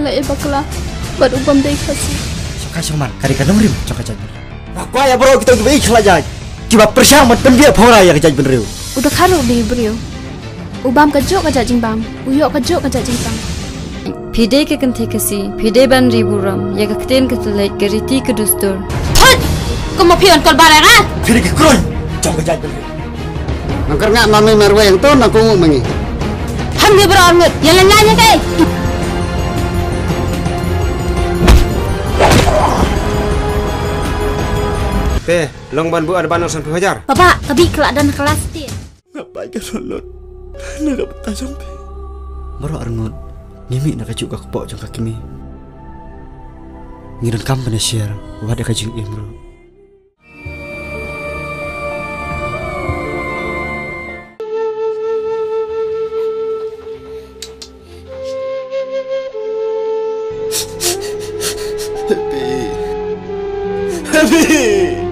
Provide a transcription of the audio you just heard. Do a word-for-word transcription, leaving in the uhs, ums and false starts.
La e bakla bad u bym dei Khasi. Sha ka shong man ka dei ka nongrim jong ka jaitbynriew. Nga kwah ïa baroh kito kiba ïeit ha la jait, kiba pyrshang ban pynbiej phawra ïa ka jaitbynriew. U da kha ruh dei briew. U bam ka juh ka jait jingbam, u ïoh ka juh ka jait jingpang. Phi dei ka kynthei Khasi, phi dei ban ri burom ïa ka ktien ka thylliej, ka riti ka dustur. Thut! Kum ma phi wan kol barang ah! Phi dei ka kruiñ jong ka jaitbynriew. Nang kyrngah ma me marwei hangto nang kohnguh ma ngi. Ham ngi baroh arngut ïa la la ïa kai. Te long ban buh ar ban nang san phew hajar. Baba, ka bih ka la dang ha klas te. Nga pait ka download na ka bynta jong phi. Baroh arngut ngi mih na kajuh ka kpoh jong ka kmie. Ngi donkam ban ïa share wat ïa ka jingim ruh. Happy. Happy.